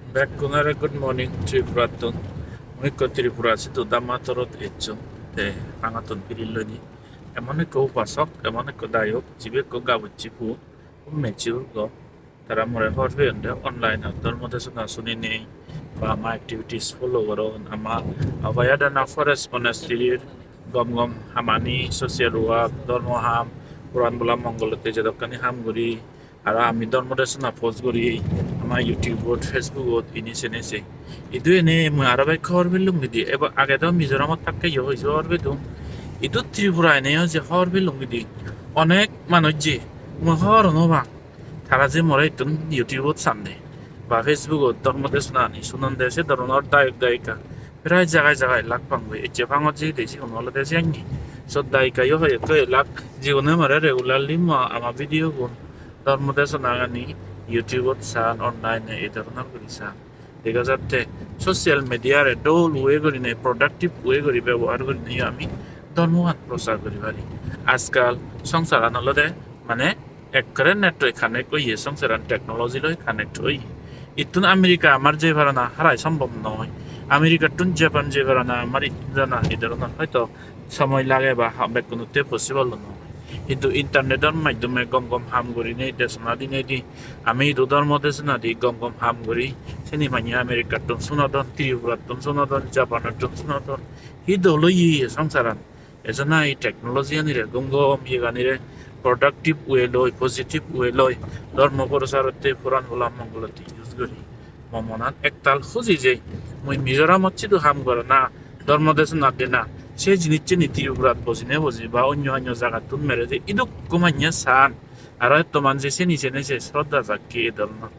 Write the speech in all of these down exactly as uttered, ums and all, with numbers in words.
Bekkunore good morning Tripurattun. Mui ikko Tripura sidu Dhammatorot ecchong, te rangatun piri loinei. Emon ikko upasok, emon ikko dayok, jibe ikko gabucche pu, hub mature go. Tara more hor peyonde online-ot dhormo desona suninei ba ama activities follow goron. Ama Abhayadana Forest Monastery-r gom gom hamani, social work, dhormo ham, puran bola mongolotte jedokkani ham guri, aro ami dhormo desona post guri ama YouTube-ot, Facebook-ot, ini sene se. Idu ene mui aro bek hobor pellung gidi. Eba age do Mizoramot thakke yo hoijo hobor pedung. Idu Tripura eneyo je hobor pellung gidi. Onek manuj je mui hobor no pang. Tara je more ittun YouTube-ot sande ba Facebook-ot dhormo desonani sunonde, se dhoronor dayok dayika prai jagai jagai lak pangoi. Ecche pangot jeyede sigun olode siyanne. Sot dayika yo hoyekko elak, jigune more regularly mo ama video-gun, dhormo desonagani YouTube-ot san, online-e ei dhoronor guri san. Dega jatte social media-re dol way gurinei, productive way guri bebohar gurinei ami dhormogan prochar guri pari. Ajkal songsaran olode mane ekkere net-oi connect oye, songsaran technology loi connect oye. Ittun America amar jei parana harai sombhob noi. America-ttun Japan jei parana amar ittun jana ei dhoronor hoito somoy lage ba ha-, bekkunotte possible no oi. Hintu internet-or maddhome gom gom ham gurinei desona dinei di, ami idu dhormo desona di gom gom ham guri, seni manye America-ttun sunodon, Tripura-ttun sunodon, Japan-ottun sunodon. Hi dol oye songsaran. Ejana ei technology-anire, gom gom iyeganire productive way loi, positive way loi, dhormo procharotte, puran bola mongolotte use guri. Mo monan ektal huji je mui Mizoramot sidu ham gorana, dhormo desona dena, se jinisseni Tripurat bojine boji ba onyo onyo jagattun mere je idukko manye san. Aro etto manje seni sene se sroddha jakke e dhoronor.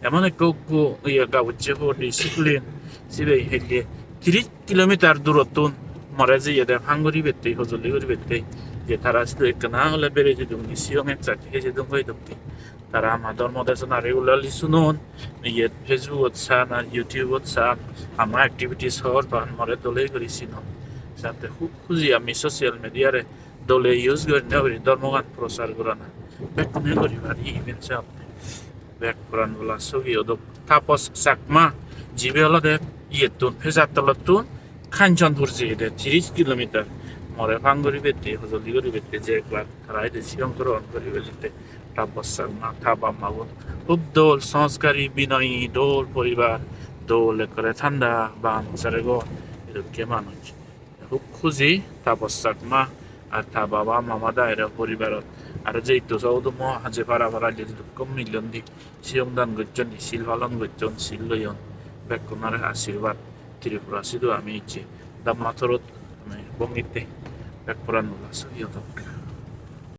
Emon ekko gu-, iye gabucche hudi sikulin, sibe helle tiris kilometer durottun more jeyede phang guribette, hojoli guribette. Je tara sidu ekkena ole bere jidung, siyong ek side hejidung hoi dokke. Tara ama dhormo desona regularly sunon, iyet Facebook-ot san ar YouTube-ot san, ama activities hobor pan, more dole guri sinon. Jate hub huji ami social media-re dole use gurinei guri dhormogan prochar gorana. Bekkune guri pari iben se otte. Bek puran bola sogi odok. Tapos Chakma, jibe olode iyettun, Pechartalottun Kanchanpur jeyede tiris kilometer. More phang guribette, hojoli guribette je ekbar tara ede siyong grohon guribette. Tapos Chakma, ta bap ma gun hub dol, sanskari, binoyi, dol poribar, dol ekkore thanda, bam sare gon, edokke manuj. Hub huji Tapos Chakma ar ta baba mama daire poribarot. Aro je itto so udumo haje para para je dukko millon di siyong dan gocchon, sil palon gocchon, sil loyon. Bekkunore ashirbad. Tripura sidu ami icche Dhammatorot ami bongitte bek puran bola sogi odok.